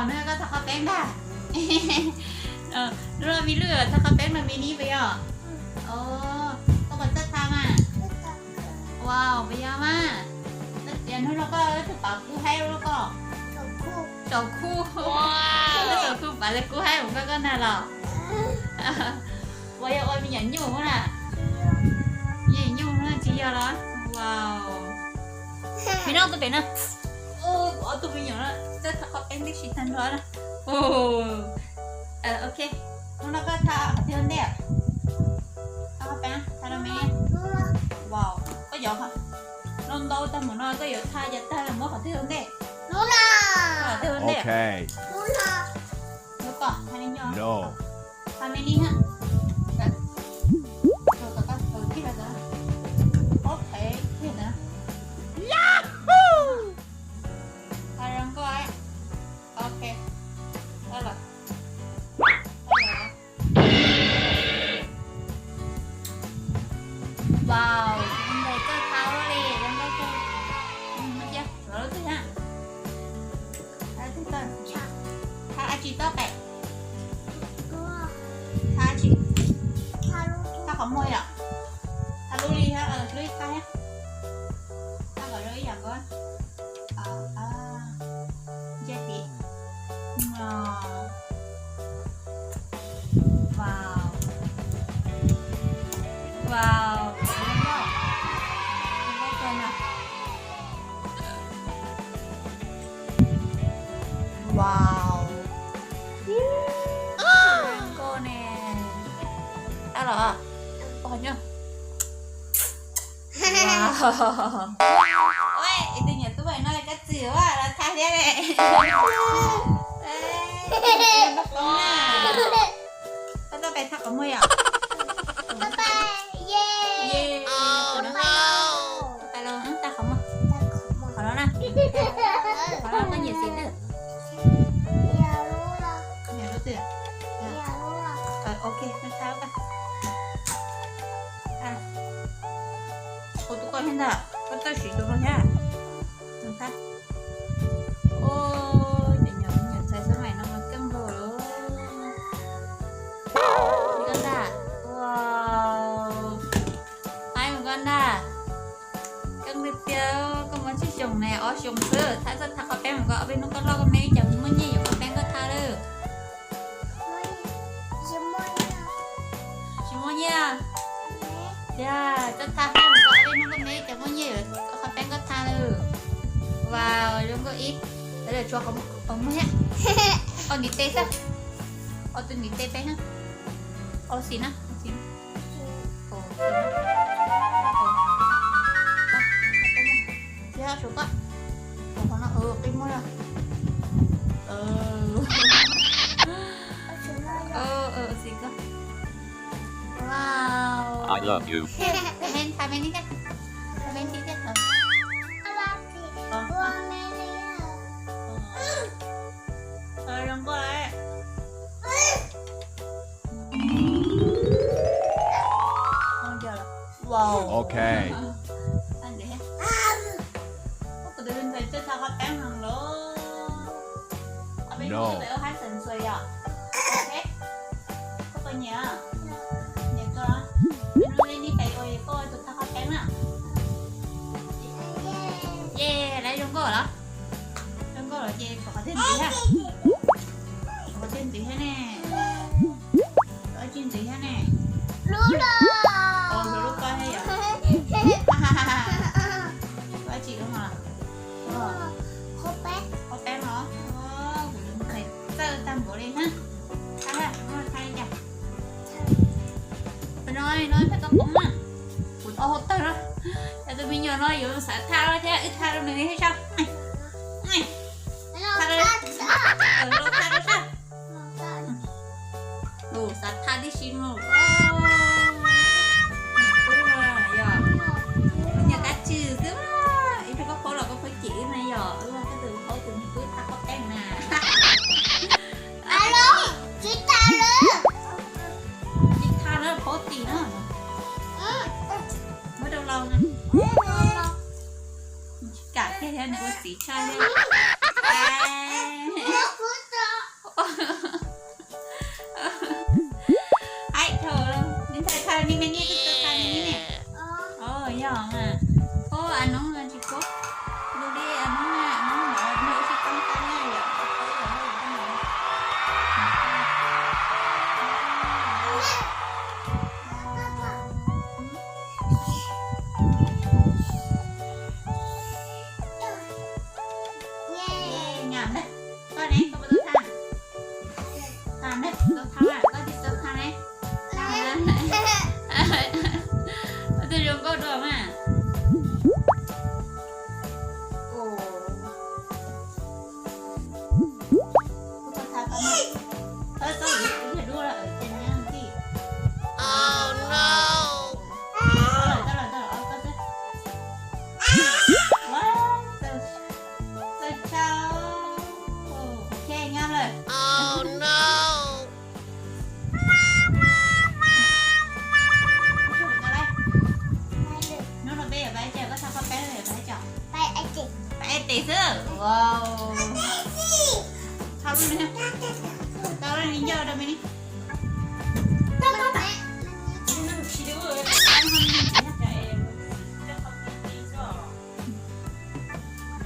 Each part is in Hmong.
Neb koj thaj qhov peeb ntag. Lub no me lwj, thaj qhov peeb no me nib puas yog? Koj puas txawj thaj mas? Wow, puas yog mas? Hnub no koj tus pav kub haib lub koj. Tsaus kub. Tsaus kub pav li kub haib mus koj koj ntag los. Ua yog ua me nyuam nyuj na. Me nyuam nyuj na tsis yog los? Wow. Me no tus pem no. Ob tug me nyuam no txawj thaj qhov peeb tib si tag nrho na. Ok. Hnub no koj thaj qhov twg ua ntej? Thaj qhov peeb, thaj rau me. Wow, koj yov ntau ntau tag npaum no koj yuav thaj cas tag muab qhov twg ua ntej? Qhov twg ua ntej? Hnub no. Hnub no. Thaj me nib na. Ob phev thiaj ntawd. Thaj zoo nkauj. Ok. Wow, zoo nkauj kawg thaj li, zoo nkauj kawg. Cia, lov lub twg na. Thaj dab tsi toj pem? Thaj dab tsi? Thaj qhov muag yom? Thaj lub li, lub ib thaj thiab. Thaj kom zoo ib yam nkaus. Ntsia tid. Wow. Wow. Wow. Zoo nkauj ne. Tau los? Ua qhov nyuag. Ua, ib tug nyuam tub no koj txwm ua los thaj thiab ne. Koj txoj pes thaj qhov muag yom? Ye, thaj qhov muag. Qhov no na. Qhov no koj nyiam xim twg? Nyiam lub twg? Ok, thaj. Ua tus koj thiab ntag, koj txawj siv tus no thiab. Ua, cov nyuam me nyuam ntxhais xab maim no mas keej npaum li koj ntag. Ua, qaib mus koj ntag. Keej tiag tiag, koj muaj tsib xyoos ne, ob xyoos xwb, thaj txoj thaj qhov peeb mus koj, ob peb hnub koj loj koj me ib co muaj nyiaj yuav qhov peeb koj thaj lawm. Tsis muaj nyiaj. Tiag, koj thaj mus koj, ob peb hnub koj me ib co muaj nyiaj yuav qhov peeb koj thaj lawm. Wow, zoo nkauj ib. Lawv tshuav qhov muag thiab. Ob ntiv tes xwb. Ob tug ntiv tes peb na. Ob xim na, ob xim. Thiab suav koj. Qhov no qi muag na. Xim koj. Wow. I love you. Tha me ntsis thiab. Tha me ntsis thiab. Zoo nkauj. Wow. Ok. Koj puas nyiam? Nyiam koj. Hnub no li neb pem ua koj ua tus thaj qhov peeb na. Ye, lawv zoo nkauj los? Zoo nkauj los ces kom qhov twg ntxiv thiab? Kom qhov twg ntxiv thiab ne? Kom qhov twg ntxiv thiab ne? Lub, lub koj thiab yom? Koj tsis lub mas. Qhov peeb los? Kuv tus ntxhais txawj tag npaum li na. Thaij, thaij li cas? No, no thaij koj poob na. Kuv tau hauv tawg na. Yog tus me nyuam no yuav xav thaj thiab wb thaj rau nws thiab saib. Thaj, thaj rau saib. Tus xav thaj tib si mus. Yog, nyuam kab tswm xwb. Ib pliag koj paub los koj pheej cem wb na yom. Koj tus paub tus me tub thaj qhov peeb na. Tsis thaj lawm. Tsis thaj lawm, paub tim na. Muab rau laus na. Tsis kam kiag thiab, nws ua txiv tshaj thiab. Ib tes xwb. Wow. Tau lub ni, tau lub ni ncauj rau me ni.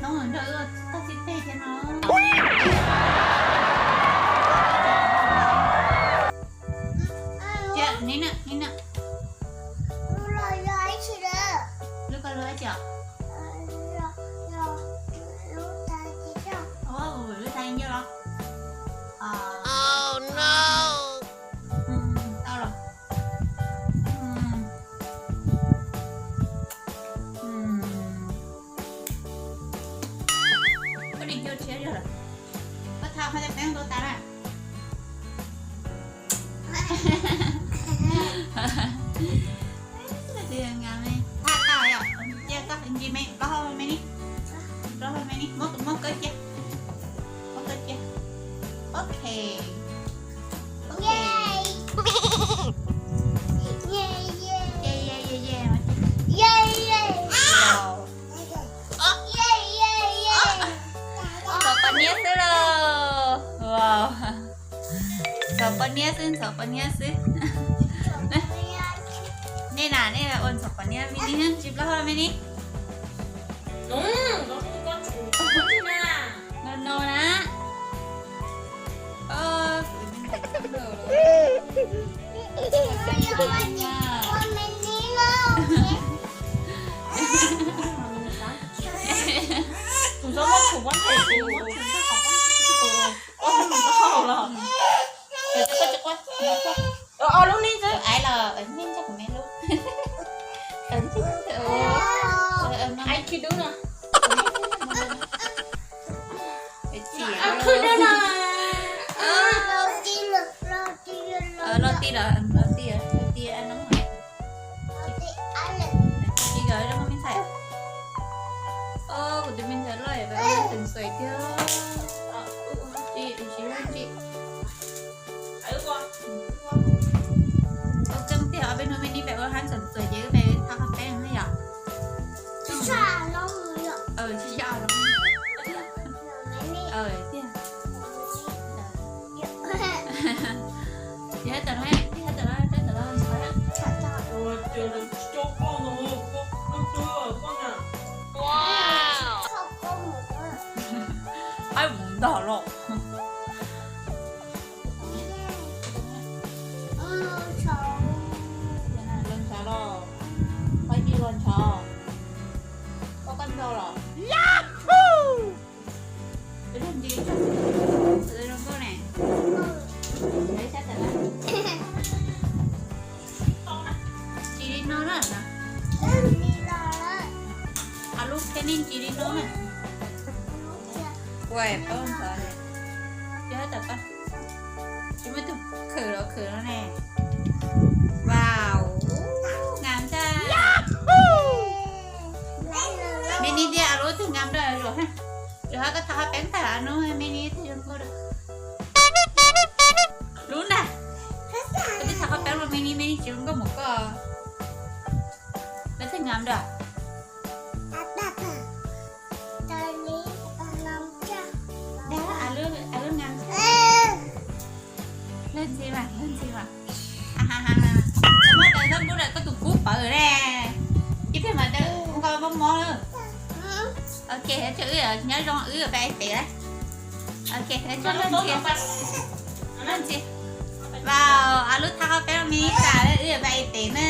Hnub nrog wb ua txoj txib teg thiab no. Cia, ni na, ni na. Lub koj lub ib tsi os? Lub thaiv ncauj los? Tau los. Koj di ncauj tshiab yog lawm. Koj tha qhov cov peeb tua tas na. Tha tau yom, cia koj ncig me plaub hau me ni. Plaub hau me ni, muab, muab kawb cia. Muab kawb cia. Ok. Ok. Ye, ye, ye, ye. Wow. Ntxhov poj niam xwb lauj. Wow. Ntxhov poj niam xwb, ntxhov poj niam xwb. Nej na, nej ua ntxhov poj niam me ni, ntsis plaub hau me ni. No no na. Tus zoo muab tshum muab nthe, tus zoo muab tshum nthe qhov pob ntseg. Ua tus tau los. Tsis quaj, tsis quaj. Ua lub ni xwb. Aiv los, nej nrog kuv me lub. Aiv khib dub no. Khib dub no. Los ti los, los ti, los ti, los ti no. Tsis yog zoo me ntxhais. Kuv tus me ntxhais loj es tus ntxhais thiab. Tsis, tsis, tsis. Ua tseeb tiag, ob peb hnub me ni peb ua hab ntxhais txuas ces peb thab qhov peeb na yom. Tsis yog tiag. Yog tawm no, yog tawm no, tawm no. Qaib mus ntog los. Los ntshav los, qaib ci los ntshav. Koj, koj nrog los. Tus zoo nkauj ne, sab tawm na. Ntsis li no na. Hais lub peb nej ntsis li no na. Ua paub ntxov li. Yog tawm koj. Tsis muaj tus khwm los khwm no ne. Wow, ngam ntag. Me ni tias lub twg ngam dua lawm. Lawv hab koj thab qhov peeb tag no me ni twg zoo nkauj dua. Lub na. Koj twb thab qhov peeb los me ni, me ni tsis zoo nkauj mus koj. Lub twg ngam dua. Dag, a lub, a lub ngam. Leej ntxhi mas, leej ntxhi mas. Muab daws, muab daws koj tus kub pawv ne. Ib pliag mas daws nqa mob mob lawm. Ok, tso wb nyob zoo, wb yuav pais tes lawm. Ok, tso leej ntxhi. Leej ntxhi. Wow, a lub thab qhov peeb me ni tas lawm, wb yuav pais tes na.